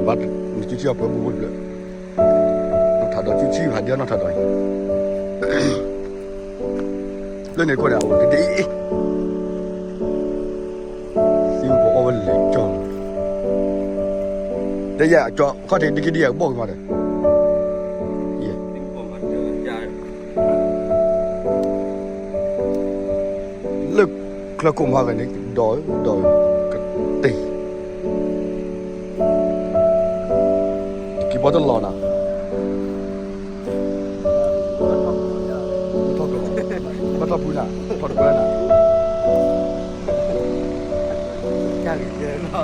ဘၣ်နစုထံအီၤပှဲၤဘူးဘူးတဖျၢၣ်, နီၢ်ထးဒီးစုထံဖးဒဲနီၢ်ထးဒီးအံၤ, လၢန့ၣ်ခိၣ်န့ၣ် အအိၣ်တဒ့အံၤ, သံပအီၣ်ဝဲလဲၤကၠီ, တဲယၤကၠီခီၣ်ထံးဒ်ကဒံယၤကဘီၣ်ကမၤဒီး, လၢချၢခိၣ်မၤဂၤန့ၣ် ဒီးဒီးကတ့ၢ် က့ၤဘီတလီၤနၤ, ဘၣ်ထီၣ်ဖုနၤ, ထီၣ်တပၢနၤ, ယဂ့ၤကဲလီၤ. တဲနၤ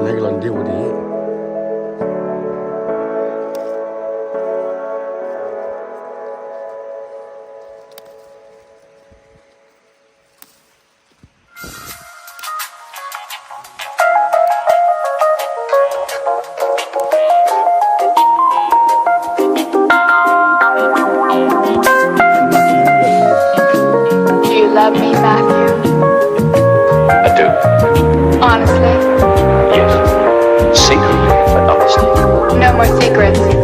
န့ၣ်ကလီၤနဒ့အိၣ်ဒံး Do you love me, Matthew? I do. No more secrets.